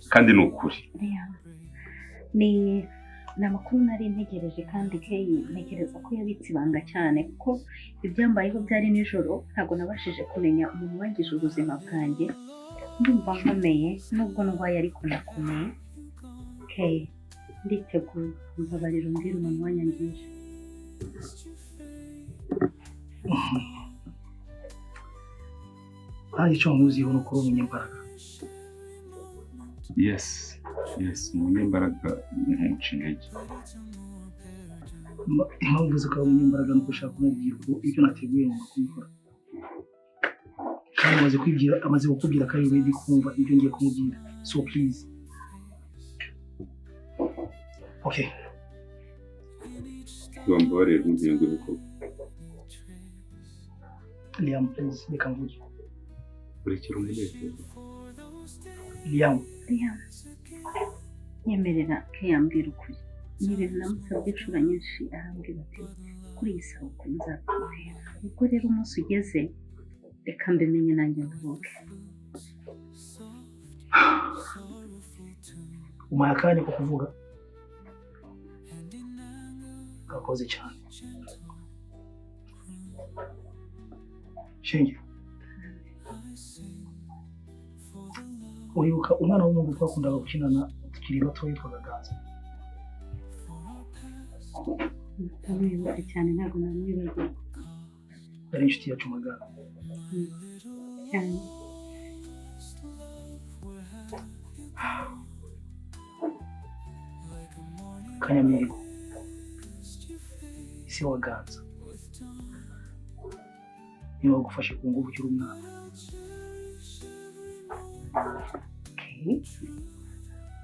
Kandi ni ukuri. Yeah. Ni amakuru nari ntegereje, kandi Kay ntekereza ko yabitse ibanga cyane, kuko ibyambayeho byari nijoro, ntabwo nabashije kumenya umuntu wangije ubuzima bwanjye. Ndumva nkomeye nubwo ndwaye, ariko ndakomeye. Kay, nditeguye, mbabarira umbwire umuntu wanyangije. Nanjye icyo nkuziho ni uko uri umunyembaraga. Yes, umunyembaraga ntumuca intege. Impamvu uvuze ko ari umunyembaraga ni uko ushaka kumubwira uko ibyo nateguye ngomba kubikora. Kandi amaze kukubwira ko ari ready kumva ibyo ngiye kumubwira. So please. Okay. Wambabarira ntuntenguhe koko. Liam, please, reka mvuge. Urekera umunezero. Liam. Liam, nyemerera Kay ambwira ukuri. Ni ibintu namusabye inshuro nyinshi, arambwira ati kuri iyi sabukuru nzakubwira. Ubwo rero umunsi ugeze, reka mbimenye nanjye nduhuke. Umpaye akanya ko kuvuga. Gakoze cyane. Shenge. Uribuka umwana w'umuhungu twakundaga gukinana tukiri bato witwaga Ganza? Ndamwibuka cyane, ntabwo namwibagirwa. Yari inshuti yacu magara. Cyane. Kanyamihigo ise wa Ganza niwe wagufashe ku ngufu ukiri umwana. Okay.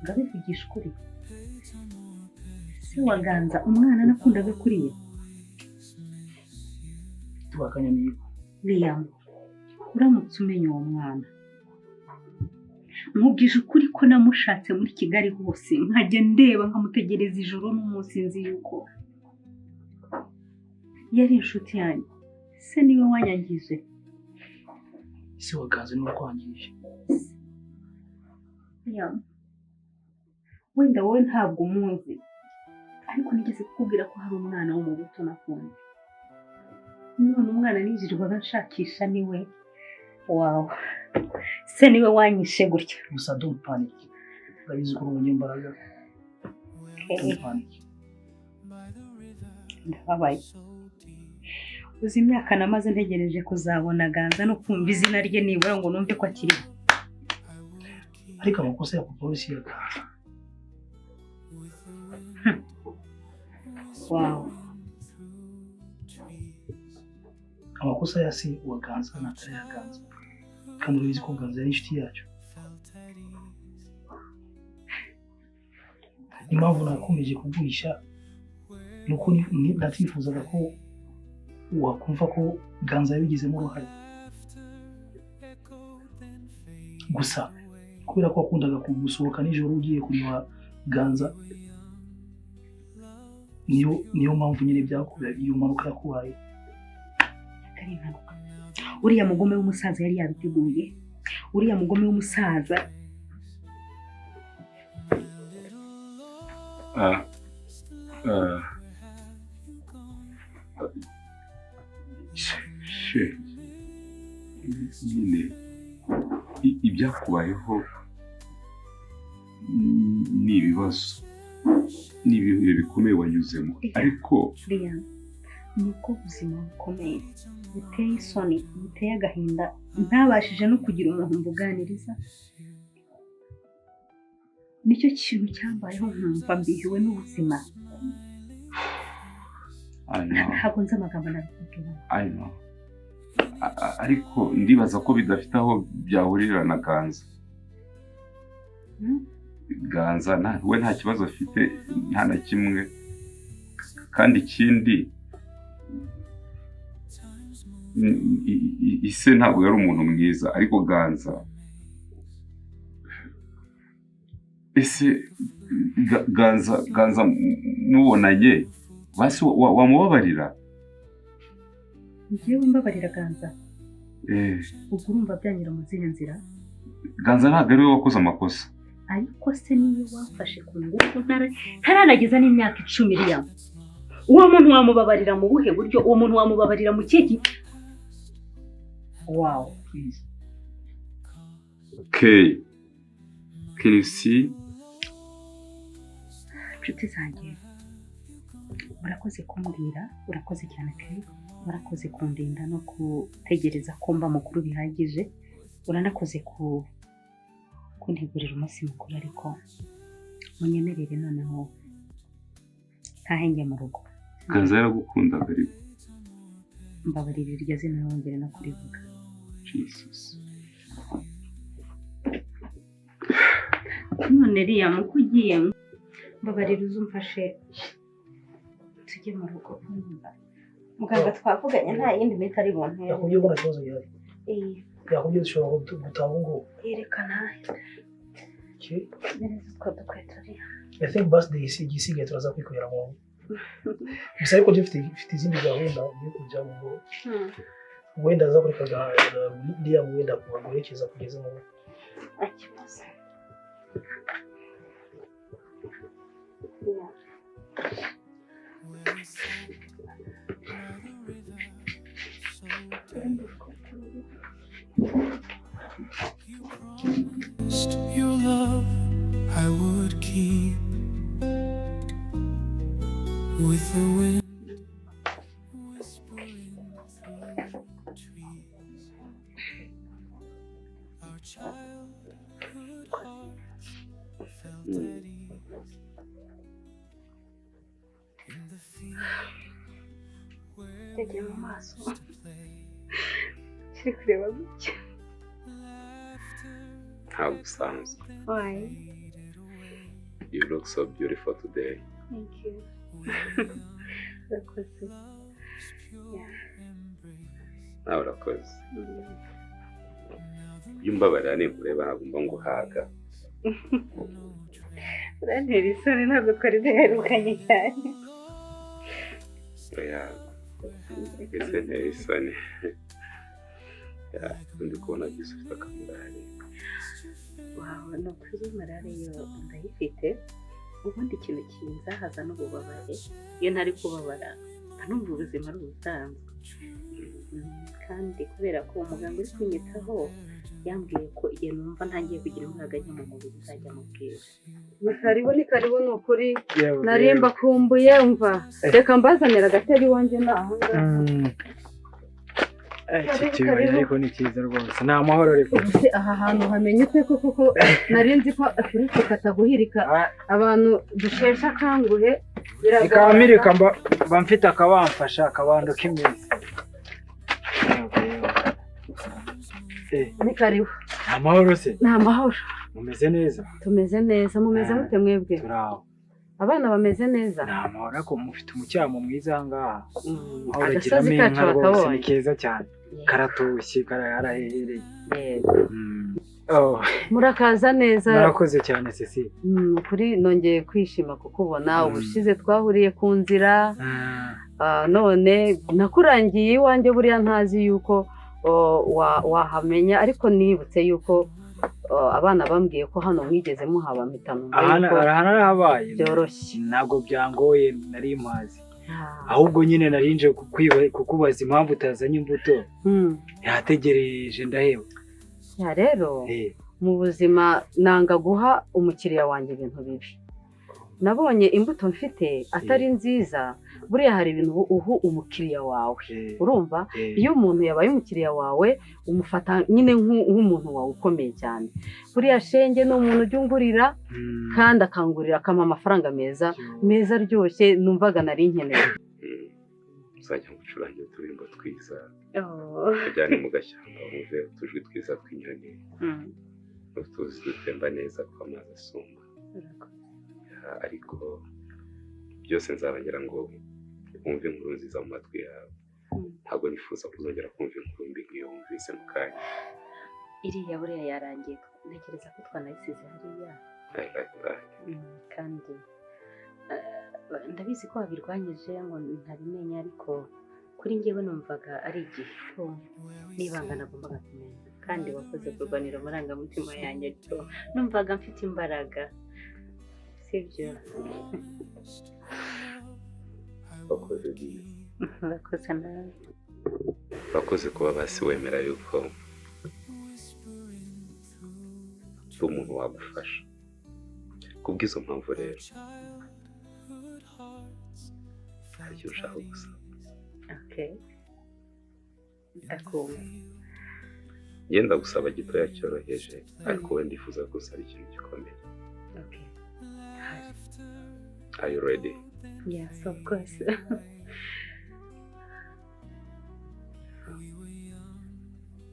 Ndabivugisha ukuri, se wa Ganza umwana nakundaga kuriya. Tuba Kanyamihigo. Liam, uramutse umenya uwo mwana, nkubwije ukuri ko namushatse muri Kigali hose, nkajya ndeba nkamutegereza ijoro n'umunsi, nzi yuko yari inshuti yanjye. Se niwe wanyangije. Ise wa Ganza niwe wakwangije. Liam, wenda wowe ntabwo umuzi, ariko nigeze kukubwira ko hari umwana wo mu buto nakunze. None umwana ninjirirwaga nshakisha niwe wawe. Se niwe wanyishe gutya. Gusa don't panic. Urabizi ko uri umunyembaraga. Don't panic. Ndababaye. Uzi imyaka namaze ntegereje kuzabona Ganza no kumva izina rye nibura ngo numve ko akiriho. Ariko amakosa ya papa we si iya Ganza. Wow. Amakosa ya se wa Ganza n'atari aya Ganza. Kandi urabizi ko Ganza yari inshuti yacu. Impamvu nakomeje kuguhisha ni uko natifuzaga ko wakumva ko Ganza yabigizemo uruhare. Gusa kubera ko wakundaga gusohoka nijoro ugiye kureba Ganza, niyo mpamvu nyine byakubaye, iyo mpanuka yakubaye. Ari impanuka. Uriya mugome w'umusaza yari yabiteguye. Uriya mugome w'umusaza. Nyine ibyakubayeho ni ibibazo, ni ibihe bikomeye wanyuzemo, ariko nibwo buzima bukomeye buteye isoni, buteye agahinda, ntabashije no kugira umuntu mbuganiriza. Nicyo kintu cyambayeho nkumva mbihiwe n'ubuzima. Ntabwo nzi amagambo nabikubwira. Ariko ndibaza ko bidafite aho byahurira na Ganza. Ganza we nta kibazo afite, nta na kimwe. Kandi ikindi, ise ntabwo yari umuntu mwiza, ariko Ganza ese Ganza mubonanye basi wamubabarira? Njyewe mbabarira Ganza? Ubwo urumva byanyura mu zihe nzira? Ganza ntabwo ari we wakoze amakosa, Ariko se niyo wamfashe ku ngufu ntaranageza n'imyaka 10 iriya, uwo muntu wamubabarira mu buhe buryo? Uwo muntu wamubabarira mu kihe? Wow. Please. Okay, can you see? Inshuti zanjye, murakoze kumbwira, urakoze cyane pe, warakoze kundinda no gutegereza ko mba mukuru bihagije, uranakoze ku kuntegurira umunsi mukuru, ariko munyemerere noneho ntahenge mu rugo. Ganza yaragukundaga ariko. Mbabarira, iryo zina wongere no kurivuga. Jesus. None riya muko ugiye, mbabarira uzumfashe tujye mu rugo. Muganga twavuganye, nta yindi miti ari buntere. Yakubwiye ko nta kibazo gihari? Eh. Yakubwiye dushobora gutaha ubu ngubu? Yerekana. Okay. Neza utwo dukweto uriya. I think birthday igisigaye turaza kwikorera mu rugo. Gusa ariko njye mfite izindi gahunda ngiye kujya mu wenda aza kureka Liam wenda kubaguherekeza kugeza mu rugo. Nta kibazo. Yeah. Your love I would keep with the wind whispering through the trees. Our childhood hearts felt at ease in the field where we Yagiye mu maso. used to play. Kiri kureba gutya. Ntabwo usanzwe. Why? You look so beautiful today. Thank you. Urakoze. Yeah. Nawe urakoze. Iyo umbabarira ninkureba ntabwo mba nguhaga. Urantera isoni, ntabwo twari duherukanye cyane. Oya, ese ntera isoni? Ya, ndi kubona byose ufite akamurari. Wawe, ni ukuri morale yo ndayifite. Ubundi ikintu kinzahaza n'ububabare, iyo ntari kubabara mba numva ubuzima ari ubusanzwe. Kandi kubera ko umuganga uri kunyitaho yambwiye ko igihe numva ntangiye kugira imbaraga nke mu mubiri nzajya mubwira. Ni karibu, ni karibu, ni ukuri. Yewe, Nari mbakumbuye, umva. Reka mbazanire agatebe iwanjye ni aho ngaho. Iki Karibu, kibaya karibu. ariko ni cyiza rwose, ni amahoro ariko. Ubu se aha hantu hamenye ute koko ko nari nzi ko afurika kataguhirika abantu dusheshe akanguhe? Ikamirika mba mba mfite akabamfasha akabando k'iminsi. Yewe, yewe. Ni karibu. Ni amahoro se? Ni amahoro. Mumeze neza? Tumeze neza, mumeze mute mwebwe? Turi aho. Abana bameze neza? Ni amahoro, ariko mufite umucyamo mwiza aha ngaha. Aho Agasozi uragiramo kacu inka rwose ni bakabonye. keza cyane, karatoshye, karahehereye. Yego. Oh, Murakaza neza. Murakoze cyane, Cecile. Ukuri nongeye kwishima kukubona. Ubushize twahuriye ku nzira. None nakurangiye iwanjye, buriya ntazi yuko wahamenya, ariko nibutse yuko abana bambwiye ko hano mwigeze muhaba, mpita numva Aha yuko aha narahabaye. byoroshye. Ntabwo byangoye, nari mpazi. Ahubwo nyine nari nje kukubaza impamvu utazanye imbuto. Yategereje ndaheba. Ya rero, mu buzima nanga guha umukiriya wanjye ibintu bibi. Nabonye imbuto mfite atari nziza. Buriya hari ibintu uha umukiriya wawe, urumva, iyo umuntu yabaye umukiriya wawe umufata nyine nk'umuntu wawe ukomeye cyane. Buriya Shenge ni umuntu ujya ungurira kandi akangurira akampa amafaranga meza meza aryoshye numvaga nari nkeneye. Uzajya ngucurangira uturirimbo twiza, Oh. ujyane mu gashyamba wumve utujwi twiza tw'inyoni n'utuzi dutemba neza tw'amazi asuma. Ya, ariko byose nzaba ngira ngo wumve inkuru nziza mu matwi yawe. Ntabwo nifuza kuzongera kumva inkuru mbi nk'iyo wumvise mu kanya. Iriya buriya yarangiye, ntekereza ko twanayisize hariya. I like that. Kandi ndabizi ko wabirwanyije ngo ntabimenya, ariko kuri njyewe numvaga ari igifu n'ibanga nagombaga kumenya. Kandi wakoze kurwanira amarangamutima yanjye ariko numvaga mfite imbaraga, sibyo? Wakoze byiza. Urakoze nawe. Urakoze kuba basi wemera yuko ndi umuntu wagufasha. Kubw'izo mpamvu rero, hari icyo ushaka gusa. Okay, ndakumva. Ngenda gusaba gitoya cyoroheje, ariko wenda ndifuza gusaba ikintu gikomeye. Okay. Are you ready? Yes, of course.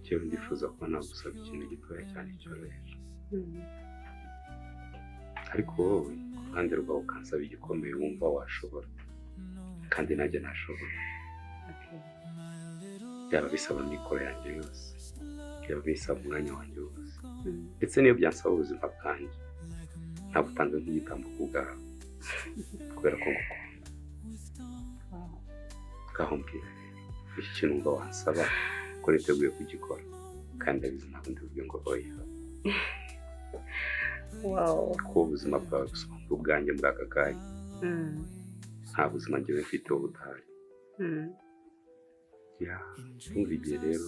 Njyewe ndifuza kuba nagusaba ikintu gitoya cyane cyoroheje, ariko wowe ku ruhande rwawe ukansaba igikomeye wumva washobora kandi nanjye nashobora. Okay. Byaba bisaba mikoro yanjye yose, byaba bisaba umwanya wanjye wose, ndetse n'iyo byansaba ubuzima bwanjye, ntabutanga nk'igitambo ku bwawe kubera ko ngukunda. Ngaho mbwira rero, iki kintu wumva wansaba ko niteguye kugikora, kandi ndabizi ntabwo ndibuvuge ngo oya. Wow. Kuba ubuzima bwawe busumba ubwanjye muri aka kanya, nta buzima njyewe mfite budahari. Yeah, ndumva igihe rero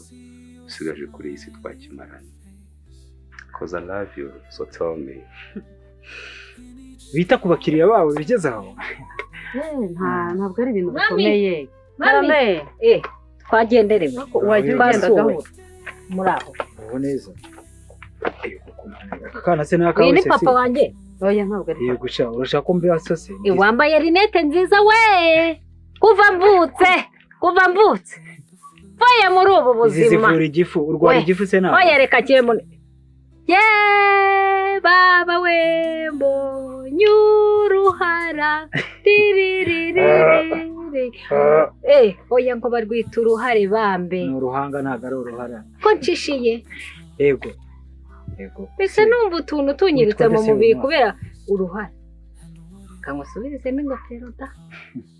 usigaje kuri iyi si twakimaranye. 'Cause I love you, so tell me. Bita ku bakiriya babo bigeze aho. Ntabwo ari ibintu Mami! bikomeye. Mami! Karame. Twagenderewe. Wajya ugenda Twasuwe. gahoro. Muri aho. Ubu neza. Aka kana se n'akawe Uyu ni se papa wanjye. Oya, ntabwo ari. Yego sha, urashaka ko mbiba sose? Wambaye rinete nziza we. Kuva mvutse, kuva mvutse. Mvuye muri ubu Izi buzima. zivura igifu, urwara We. igifu se nawe? Oya reka kiremo. Ye baba we mbonye uruhara. Tiriririri. Oya ngo barwita uruhare bambe. Ni uruhanga ntabwo ari uruhara. Ko ncishiye. Yego. Yego. Mbese numva utuntu tunyirutse Witwa mu nde se mubiri uyu kubera uruhara. Kangusubirizemo ingofero da.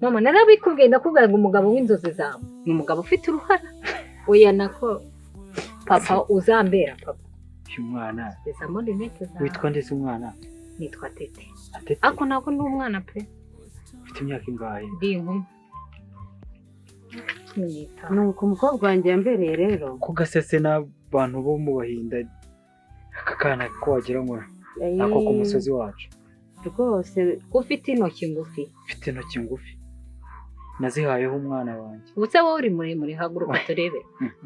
Mama narabikubwiye, ndakubwira ngo umugabo w'inzozi zawe ni umugabo ufite uruhara. Oya nako papa uzambera papa. Uyu mwana Bizamo rinete zawe. witwa nde se umwana? Nitwa Tete. Atete. Ako nako ndi umwana pe. Ufite imyaka ingahe? Ndi inkumi. 15. Nuko umukobwa wanjye yambereye rero. Ko gasese n'abantu bo mu Bahinda, aka kana ko wagira ngo nako ku musozi wacu. Rwose Ufite intoki ngufi. Ufite intoki ngufi. Nazihayeho umwana wanjye. Ubuse wowe uri muremure, haguruka turebe.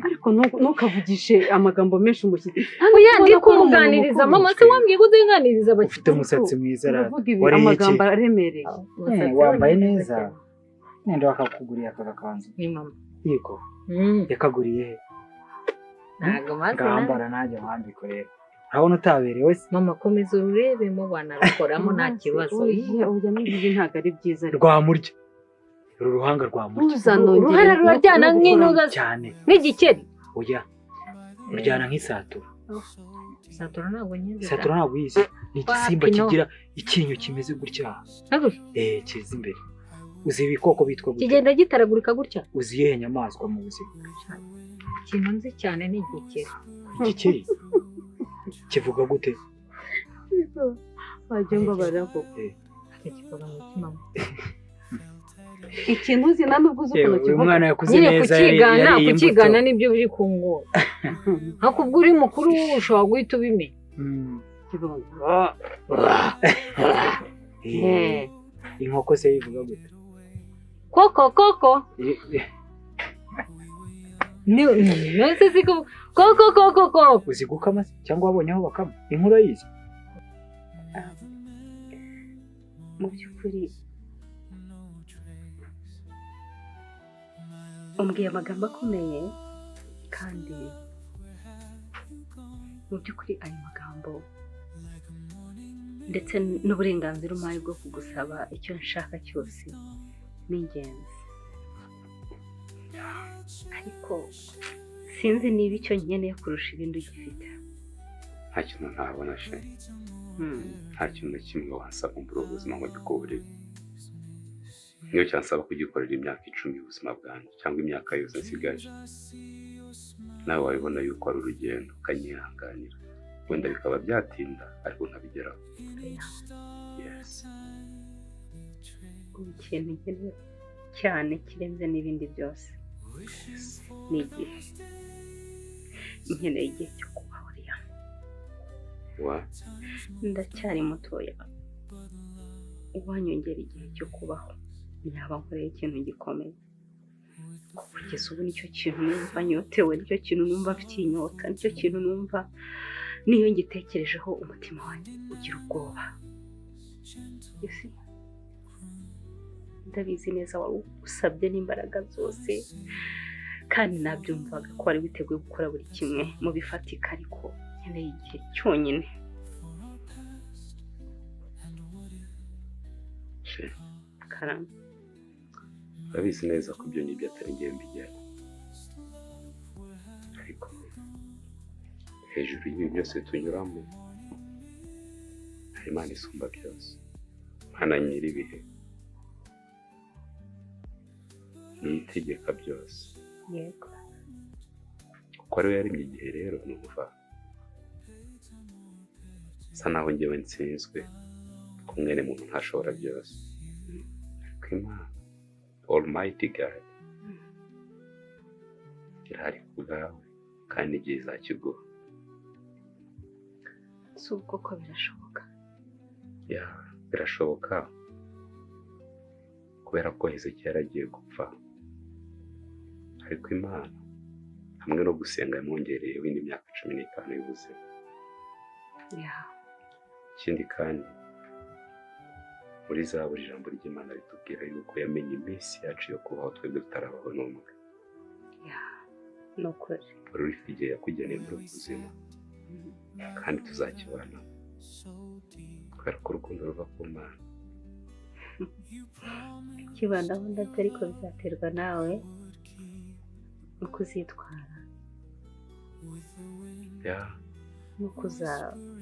Ariko ntukavugishe amagambo menshi umushyitsi. Oya ndi kumuganiriza mama, se wambwiye ko uzinganiriza abashyitsi. Ufite umusatsi mwiza rata. Uravuga ibi Wariye iki? amagambo aremereye. Umusatsi Wambaye we ni neza. mwiza cyane. Nenda wakakuguriye aka gakanzu. Ni mama. Yego. Yakaguriye he? Ntago maze na. Ngambara nanjye nkwambike rero. Urabona utaberewe se? Mama komeza ururebemo, wanarukoramo nta kibazo. Oya, oya n'ibi ntabwo ari byiza ariko. Rwamurya. Uru ruhanga rwamurya. Ntuzanongere Uruhara ruraryana no nk'intuza Cyane. nk'igikeri. Oya. Ruryana nk'isatura. Isatura ntabwo nyizi. Isatura ntabwo uyizi. Ni igisimba Wapi no. kigira icyinyo kimeze gutya. Ntabwo Kiza imbere. Uzi ibikoko bitwa gute? kigenda gitaragurika gutya. Uzi iyihe nyamaswa mu buzima? Ikintu nzi cyane ni igikeri. Igikeri kivuga gute? Wajya mbabarira koko. Kivuga mu mutima. Ikintu uzi nta nubwo uzi ukuntu Yewe, uyu kivuga. mwana yakuze Nyine neza, kukigana, yariye imbuto. kukigana nibyo biri kungora. Ariko ubwo uri mukuru ushobora guhita ubimenya. Kivuga ngo, Inkoko se yivuga gute? Koko koko. Ni nonse siko koko koko koko. Uzi gukama se cyangwa wabonye aho bakama? Inkuru urayizi? Mu by'ukuri umbwiye amagambo akomeye, kandi mu by'ukuri ayo magambo ndetse n'uburenganzira umpaye bwo kugusaba icyo nshaka cyose ni ingenzi. Ariko sinzi niba icyo nkeneye kurusha ibindi ugifite. Nta kintu ntabona she. Nta kintu na kimwe wansaba muri ubu buzima ngo ngikuburire. Niyo cyansaba kugikorera imyaka 10 y'ubuzima bwanjye cyangwa imyaka yose nsigaje, Nawe wabibona yuko ari urugendo, ukanyihanganira. Wenda bikaba byatinda ariko nkabigeraho. Yes. Ikintu nkeneye cyane kirenze n'ibindi byose ni igihe. Nkeneye igihe cyo kubaho Liam. Ndacyari mutoya, uwanyongera igihe cyo kubaho yaba nkoreye ikintu gikomeye. Kugeza ubu nicyo kintu numva nyotewe, nicyo kintu numva mfitiye inyota, nicyo kintu numva niyo ngitekerejeho umutima wanjye ugira ubwoba. Ndabizi neza wari usabye n'imbaraga zose, kandi nabyumvaga ko wari witeguye gukora buri kimwe mu bifatika, ariko nkeneye igihe cyonyine. Karame, urabizi neza ko ibyo ngibyo atari njye mbigera, ariko hejuru y'ibi byose tunyuramo hari Imana isumba byose, Imana nyir'ibihe, niyo itegeka byose. Yego, kuko ariwe yaremye igihe. Rero numva sa naho njyewe nsinzwe ko mwene muntu ntashobora byose, ariko Imana Almighty God irahari ku bwawe kandi igihe izakiguha. Si ubwo ko birashoboka? Ya, birashoboka, kubera ko Hezekiya yaragiye gupfa, ariko Imana hamwe no gusenga yamwongereye indi myaka 15 y'ubuzima. Ikindi kandi muri Zaburi ijambo ry'Imana ritubwira yuko yamenye iminsi yacu yo kubaho twebwe tutarabaho n'umwe. Ni ukuri. Wari ufite igihe yakugeneye muri ubu buzima, kandi tuzakibana kubera ko urukundo ruva ku Mana. Kibanaho ndabyo, ariko bizaterwa nawe uko uzitwara, nuko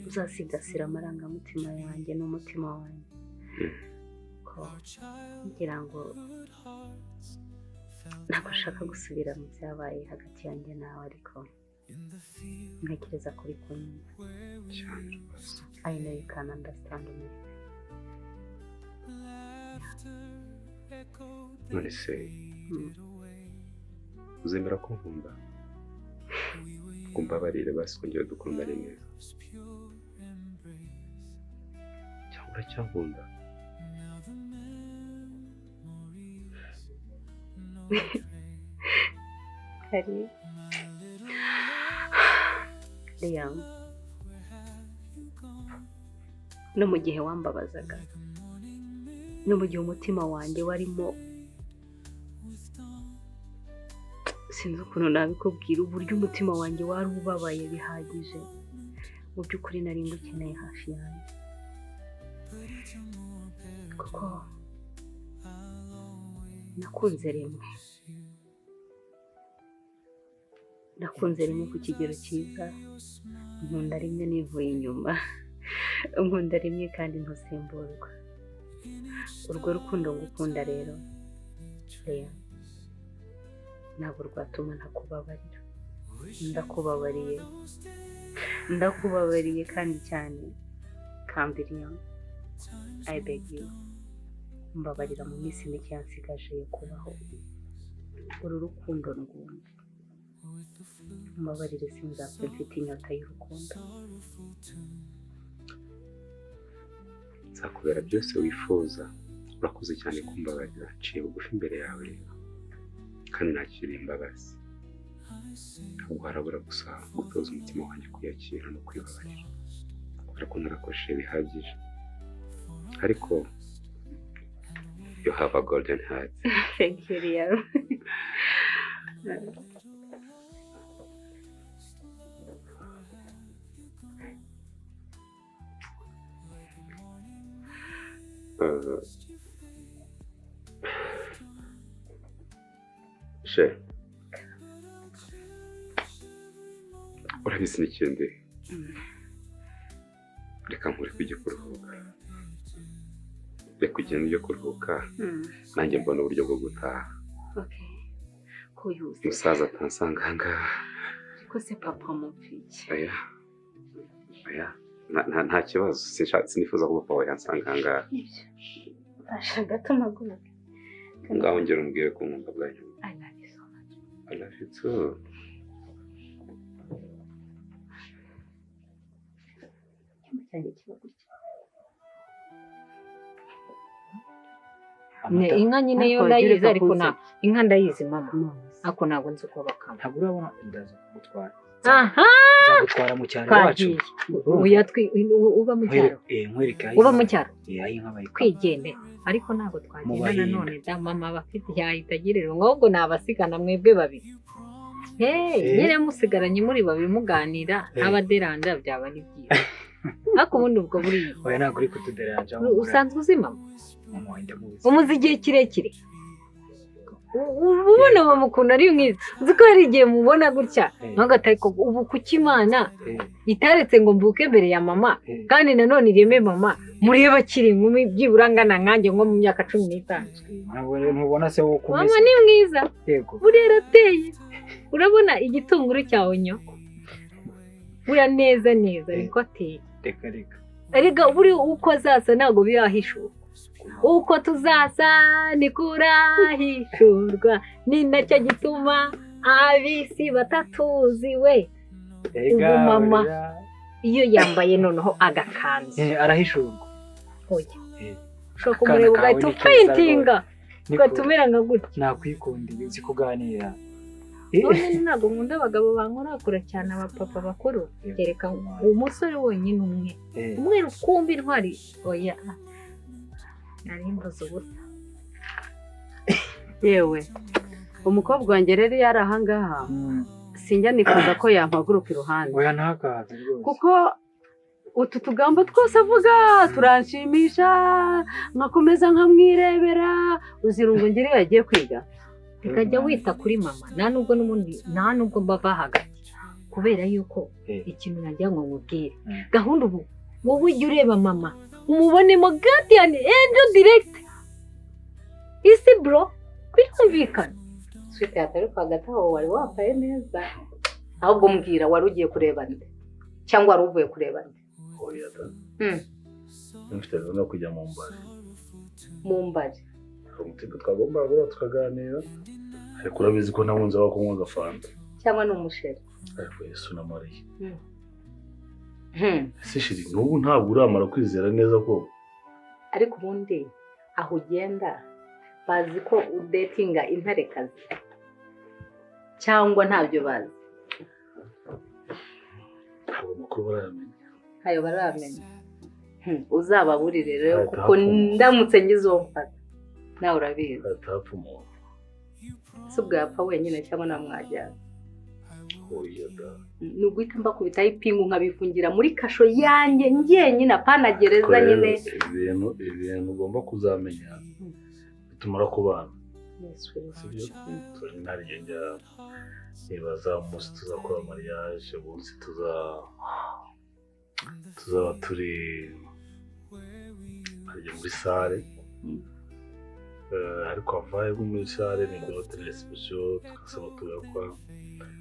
uzasigasira amarangamutima yanjye n'umutima wanjye, ko ngira ngo ntabwo nshaka gusubira mu byabaye hagati yanjye nawe, ariko ntekereza kuri kunyumva. I know you can understand me. None se uzemera ko nkunda, umbabarire basi kongera dukundane neza, cyangwa uracyankunda? Kari Liam, no mu gihe wambabazaga, no mu gihe umutima wanjye warimo, sinzi ukuntu nabikubwira, uburyo umutima wanjye wari ubabaye bihagije, mu by'ukuri nari ngukeneye hafi yanjye, kuko nakunze rimwe, nakunze rimwe ku kigero cyiza, nkunda rimwe nivuye inyuma, nkunda rimwe kandi ntusimburwa. Urwo rukundo ngukunda rero Liam, ntabwo rwatuma ntakubabarira. Ndakubabariye, ndakubabariye kandi cyane. Kandi Liam, I beg you, mbabarira mu minsi mike yansigaje yo kubaho, uru rukundo rwumve, mbabarire sinzapfe mfite inyota y'urukundo. Nzakubera byose wifuza. Urakoze cyane kumbabarira, nciye bugufi imbere yawe rero, kandi nakiriye imbabazi. Ntabwo harabura gusa gutoza umutima wanjye kwiyakira no kwibabarira, kubera ko narakoresheje bihagije. Ariko you have a golden heart. Thank you, Liam. She, urabizi n'ikindi, reka nkure kujya kuruhuka, reka ugende ujye kuruhuka, nanjye mbona uburyo bwo gutaha. Umusaza atansanga aha ngaha. Ko se papa mupfiki? Oya, oya, nta kibazo. Sinifuza ko papa wawe yansanga aha ngaha. Nibyo, fasha gato mpaguruke. Ngaho ngera umbwire ko nkunda bwa nyuma. I love you so much. I love you too. Icyumba cyanjye kiba gutya. Inka nyine yo ndayizi, ariko na inka ndayizi mama, ariko ntabwo nzi uko bakama. Ntabwo urabona, ndaza kugutwara. Aha, nzagutwara mu cyaro iwacu. Uba mu cyaro? Uba mu cyaro twigende, ariko ntabwo twagenda nanone da mama abafite yahita agirira ahubwo nabasigana mwebwe babiri. Nyine musigaranye muri babiri muganira ntabaderanja byaba ari byiza. Ariko ubundi ubwo buriya oya ntabwo uri kutuderanja. Usanzwe uzi mama? Umuzi igihe kirekire. Ubona mama ukuntu ari mwiza. Uzi ko hari igihe mubona gutya ntugatake ubu kuki Imana itaretse ngo mvuke mbere ya mama, kandi nanone ireme mama mureba akiri inkumi byibura angana nkanjye nko mu myaka 15. Ntubona se wowe uko umeze? Mama ni mwiza. Buriya arateye. Urabona igitunguru cya onyo? Buriya neza neza niko ateye. Reka reka. Erega buri uko azaza ntabwo birahishurwa. Uko tuzaza nikurahishurwa, ni nacyo gituma ab'isi batatuzi we. Ubu mama iyo yambaye noneho agakanzu arahishurwa. Oya, ushobora kumureba ugahita upaintinga ugahita umera nka gutya. Nakwikundiye, uzi kuganira. None ntabwo nkunda abagabo bankorakora cyane, abapapa bakuru. Kereka umusore wenyine umwe umwe rukumbi intwari. Oya, nari mvuze ubusa. Yewe umukobwa wanjye rero iyo ari ahangaha sinjya nifuza ko yampaguruka iruhande. Oya ntakaze rwose, kuko utu tugambo twose avuga turanshimisha, nkakomeza nkamwirebera. Uzirungu ngira iyo yagiye kwiga. Ukajya wita kuri mama, nta nubwo n'ubundi nta nubwo mbava hagati, kubera yuko ikintu nagira ngo nkubwire gahunda ubu wowe ujya ureba mama umubonemo guardian angel direct isi bro, birumvikana. Sweet ariko hagati aho wari wambaye neza. Ahubwo mbwira, wari ugiye kureba nde cyangwa wari uvuye kureba nde? Oya da, mfite gahunda yo kujya mu mbari. Mu mbari? Umutima twagomba guhura tukaganira, ariko urabizi ko ntabunze aho kunywa agafanta cyangwa ni umusheri. Ariko Yesu na Mariya. Ese shiri n'ubu ntabwo uramara kwizera neza ko? Ariko ubundi aho ugenda bazi ko udetinga intarekazi cyangwa ntabyo bazi? Ntabwo amakuru barayamenya. Ntayo baramenya. Uzababurire rero, kuko ndamutse ngize uwo mfata nawe urabizi. Atapfa umuntu. Si ubwo yapfa wenyine cyangwa namwajyana? Oya da. Ni uguhita mbakubitaho ipingu nkabifungira muri kasho yanjye njyenyine, apana gereza nyine. Ibintu ugomba kuzamenya bitumara kubana. Sibyo? Nari njya nibaza umunsi tuzakora mariage, umunsi tuzaba turi muri sale. Ariko avaye muri sale ni dote reception, tugasaba tugakwa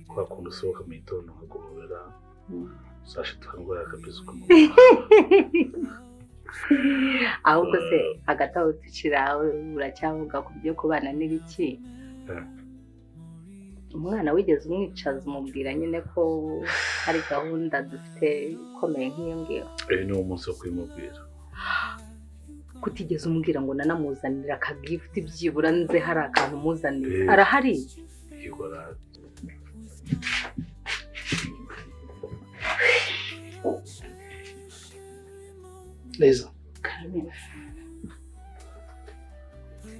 kwa kuntu usohoka mu gitondo nkagobera sashe tukangora kabisa uko. Ahubwo se hagati aho tukira uracyavuga ku byo kubana n'ibiki? Umwana wigeze umwicaza umubwira nyine ko hari gahunda dufite ikomeye nk'iyo ngiyo? Uyu ni wo munsi wo kubimubwira. Kutigeze umbwira ngo nanamuzanira akagifuti byibura nze hari akantu umuzanira. Arahari? Yego arahari. Neza.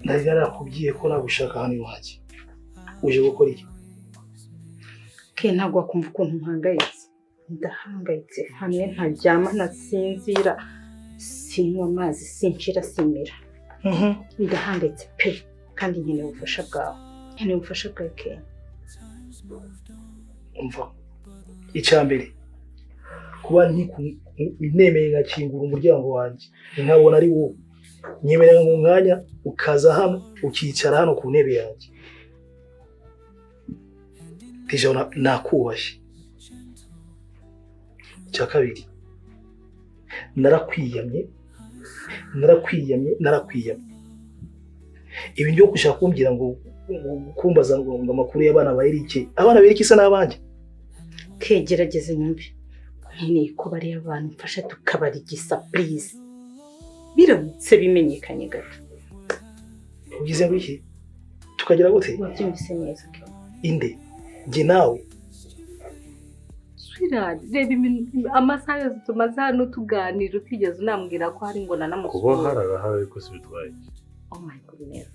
Nari narakubwiye ko nagushaka hano iwanjye. Uje gukora iki? Ke ntabwo wakumva ukuntu mpangayitse. Ndahangayitse hamwe ntaryama ntasinzira, sinywa amazi, sinshira, simira. Ndahangayitse pe, kandi nkeneye ubufasha bwawe. Nkeneye ubufasha bwawe ke. Umva, icyambere kuba nemeye ngakingura umuryango wanjye nkabona ari wowe, nyemerera mu mwanya ukaza hano ukicara hano ku ntebe yanjye. Deja nakubashye. Icya kabiri, narakwiyamye, narakwiyamye, narakwiyamye. Ibintu byo gushaka kumbwira ngo kumbaza ngo amakuru y'abana ba Eric, abana ba Eric isa n'abanjye. Kegerageze nyumve, nkeneye ko bariya bantu mfasha tukabarigisa, please. Biramutse bimenyekanye gato. Ugize ngo iki? Tukagira gute? Wabyumvise neza, Ke. Inde? Njye nawe? Sweetheart, reba amasaha yose tumaze hano tuganira, utigeze unambwira ko hari ngo Kuba nanamusura. hari arahari, ariko si bitwaye iki? Oh my goodness,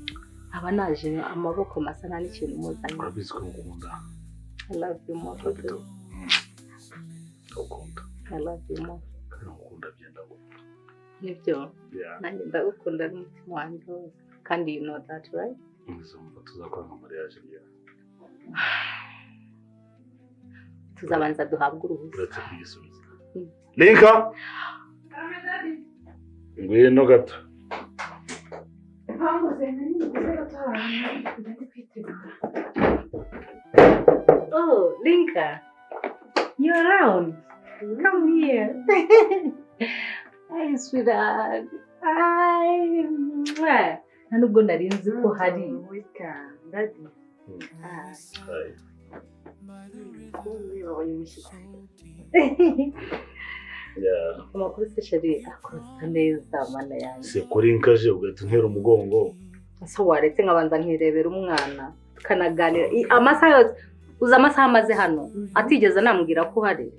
aba naje amaboko masa, nta n'ikintu muzanye. Urabizi ko ngukunda. I love you more. Ndabito ndagukunda. I love you more. Kandi ngukunda byenda gupfa. Nibyo. Yeah. Nanjye ndagukunda n'umutima wanjye wose, kandi you know that, right? Nzumva tuzakora nka mariage ryawe. Tuzabanza duhabwe uruhushya. Uretse kugisubiza. Linka, ngwino gato. Mpamvu nari nguze gato, hari ahantu ndi kwitegura. Oh, Linka, you're around. Come here. Hi, sweetheart. Hi. Mwah. Nta nubwo nari nzi ko hari. Welcome, daddy. Hi. Kumbe wabonye umushyitsi. Yeah. Amakuru se, chéri? Akosa neza, mana yanjye. Se kuri nkaje ugahita untera umugongo? So waretse nkabanza nkirebera umwana, tukanaganira. Amasaha yose, uzi amasaha amaze hano atigeze anambwira ko uhari.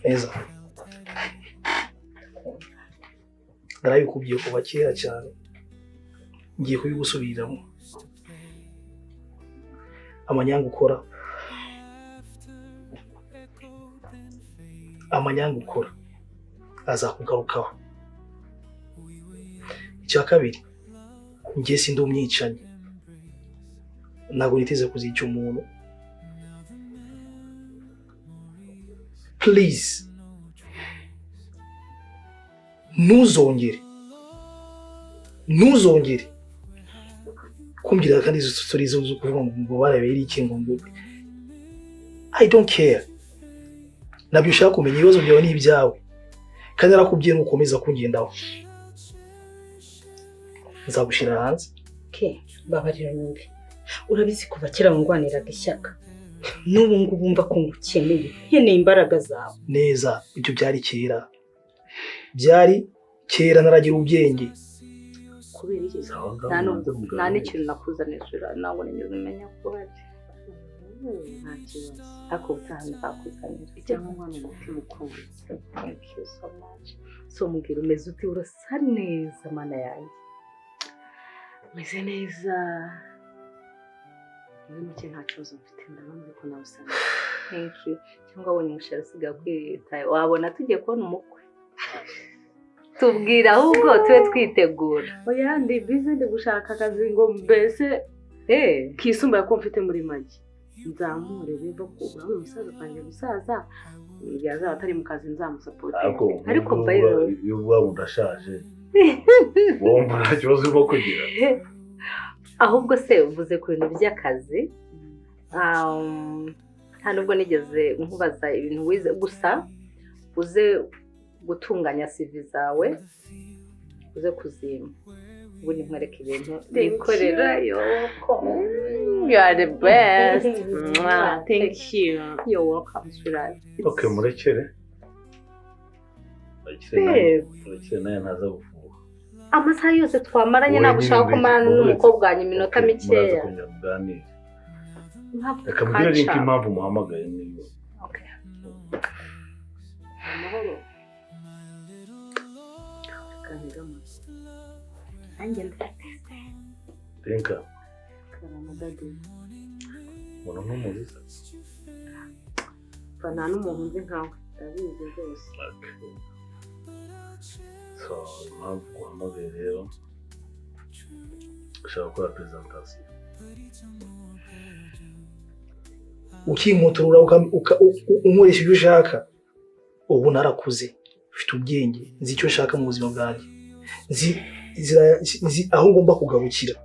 Neza, narabikubwiye kuva kera cyane, ngiye kubigusubiriramo. Amanyanga ukora, amanyanga ukora azakugarukaho. Icya kabiri, njye sindi umwicanyi, ntabwo niteze kuzica umuntu. Please, ntuzongere, ntuzongere kumbwira kandi izo story zo kuvuga ngo barabera iki, ngo I don't care. Nabyo ushaka kumenya, ibibazo byawe ni ibyawe, kandi narakubwiye nukomeza kungendaho nzagushyira hanze. Ke, babarira nyumve, urabizi kuva kera wungwaniraga ishyaka, n'ubu ngubu mva ko ngukeneye, nkeneye imbaraga zawe. Neza, ibyo byari kera, byari kera, naragira ubwenge. Kubera iki? Sawa, ngaho Nta mubanze nubwo nta muganire. n'ikintu nakuzaniye, sweetheart, ntabwo nigeze umenya ko uhari. Nta kibazo. Ariko ubutaha nzakuzanira. Icyangombwa ni umutima ukunze. Thank you so much. So mbwira, umeze ute? Urasa neza, mana yanjye. Meze neza. Muri make nta kibazo mfite, ndabona ariko nawe usa neza. Thank you. Cyangwa wabonye umushahara usigaye kwitaye, wabona tugiye kubona umukwe. Tubwira ahubwo tube twitegura. Oya, ndi busy, ndi gushaka akazi ngo mbese kisumbuye ko mfite muri make. Nzamure biva ku urabona umusaza atangiye gusaza, igihe azaba atari mu kazi nzamusapotinga. Ariko Ariko by the way- iyo uvuga ngo ndashaje, wumva nta kibazo urimo kugira. Ahubwo se uvuze ku bintu by'akazi, nta nubwo nigeze nkubaza ibintu wize. Gusa uze gutunganya CV zawe, uze kuzima, ubundi nkwereke ibintu Thank nikorera. you. You are the best. Mwah. Thank you. You're welcome, sweetheart. Okay, murekere. Murekere nawe, Babe. murekere nawe ntaza gufuha. Amasaha yose twamaranye, Wowe ntabwo ushaka nyine kumarana uretse- n'umukobwa wanjye iminota Okay, mikeya. muraza kongera muganire. Ntabwo Reka mbwire Link kaca. impamvu muhamagaye niba. Okay. Amahoro. Kantega amatwi. Nanjye ndateze. Linka, Karama, daddy. umuntu ntumuzi se? Mva nta n'umuntu nzi nkawe, ndabizi rwose. Okay. So, impamvu guhamagaye rero, ushaka gukora presentation. Ukinkotorora, unkoresha ibyo ushaka. Ubu narakuze, mfite ubwenge, nzi icyo nshaka mu buzima bwanjye, nzi aho ngomba kugarukira.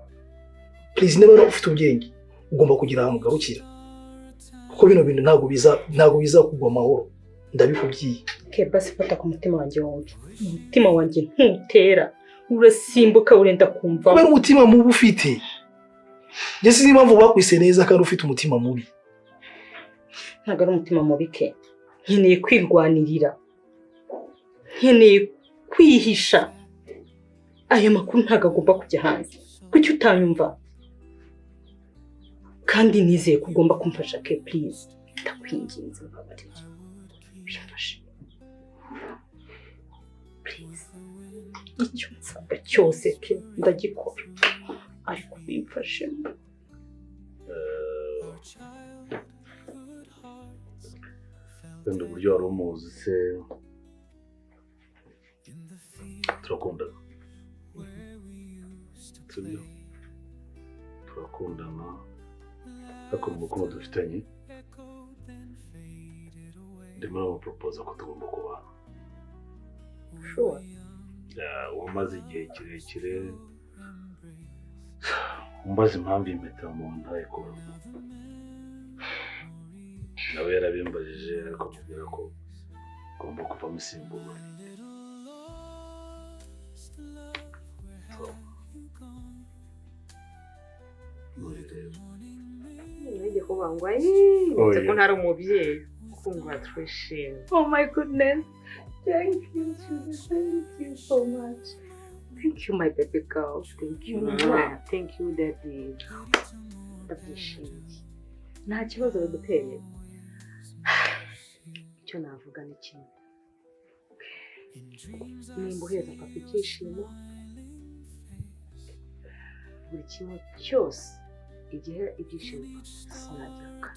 Please, niba ufite ubwenge Ugomba kugira ahantu ugarukira, kuko bino bintu ntabwo biza kugwa amahoro, ndabikubwiye. Ke basi fata ku mutima wanjye wombi. Umutima wanjye ntutera, urasimbuka urenda kumva. Kubera umutima mubi ufite. Njye sinzi impamvu bakwise neza kandi ufite umutima mubi. Ntabwo ari umutima mubi ke, nkeneye kwirwanirira, nkeneye kwihisha. Aya makuru ntabwo agomba kujya hanze. Kuki utanyumva? Kandi nizeye ko ugomba kumfasha ke, please. Ndakwinginze, mbabarira. Bimfashe. Please. Icyo nsabwa cyose ke ndagikora. Ariko bimfashemo. Wenda uburyo wari umuzi se, turakundana, sibyo? Turakundana, ariko mu rukundo dufitanye ndimo namuporopoza ko tugomba kubana. Sure. Wamaze igihe kirekire umbaza impamvu iyi mpeta mu ntayikuramo, nawe yarabimbajije, ariko mubwira ko igomba kuvamo isimburwa. Ngiye kuvuga ngo ndetse ko ntari umubyeyi. Congratulations. Oh my goodness. Thank you, Judy. Thank you so much. Thank you, my baby girl. Thank you. Thank you, daddy. Ndabyishimiye. Nta kibazo biguteye. Icyo navuga ni kimwe. Nimba uheza papa ibyishimo, buri kimwe cyose igihe ibyishimo sinabyaka.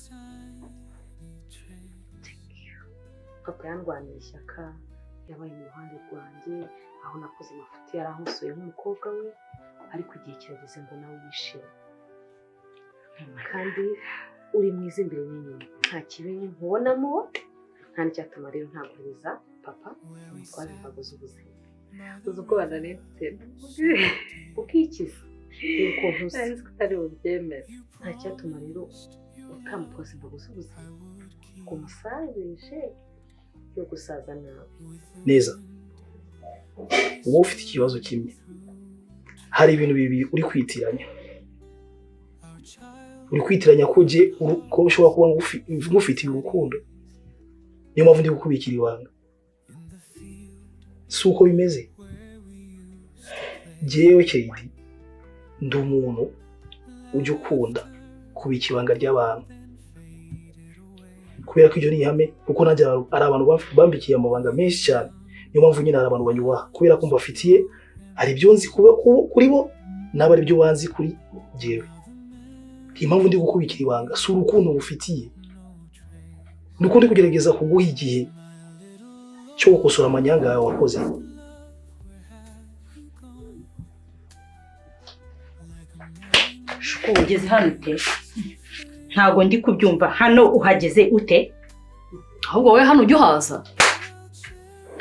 Thank you. Papa yandwaniye ishyaka, yabaye mu ruhande rwanjye, aho nakoze amafuti yarankosoye nk'umukobwa we, ariko igihe kirageze ngo nawe yishime. Kandi uri mwiza imbere n'inyuma, nta kibi nkubonamo, nta n'icyatuma rero ntaguhereza papa umutwaze imbago z'ubuzima. Uzi ubwoba nari mfite. Ukikiza ukuntu usa. Nari nzi ko utari bubyemere. Nta cyatuma rero utamutwaza imbago z'ubuzima ngo umusazishe yo gusaza nawe. Neza, wowe ufite ikibazo kimwe. Hari ibintu bibiri uri kwitiranya. Uri kwitiranya ko je ko ushobora kuba ngufitiye urukundo, niyo mpamvu ndi kukubikira ibanga. Si uko bimeze. Jewe Keidi ndi umuntu ujya ukunda kubika ibanga ry'abantu, kubera ko ibyo ni ihame, kuko nanjye ari abantu bambikiye amabanga menshi cyane. Niyo mpamvu nyine hari abantu banyubaha, kubera ko mbafitiye hari ibyo nzi kuri bo, nabo ari byo banzi kuri jewe. Impamvu ndi gukubikira ibanga si urukundo ngufitiye, ni uko ndi kugerageza kuguha igihe cyo gukosora amanyanga yawe wakoze. Shuku, ugeze hano ute? Ntabwo ndi kubyumva. Hano uhageze ute? Ahubwo wowe hano ujya uhaza.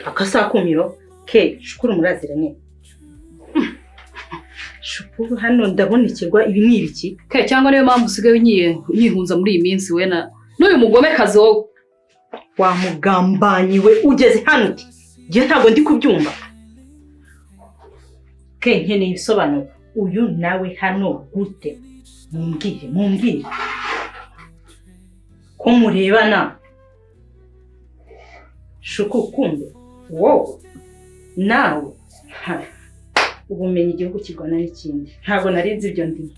Akasakumiro ke Shukuru muraziranye. Shukuru hano ndabonekirwa, ibi ni ibiki? Ke cyangwa niyo mpamvu usigaye unyihunza muri iyi minsi we na n'uyu mugomekazi wowe. Wa mugambanyi we, ugeze hano ute? Njye ntabwo ndi kubyumva. Ke nkeneye ibisobanuro. Uyu nawe hano gute? Mumbwire, mumbwire. Ko murebana? Shuku kumbe wowe nawe ubumenyi igihugu kirwana n'ikindi. Ntabwo nari nzi ibyo ndimo.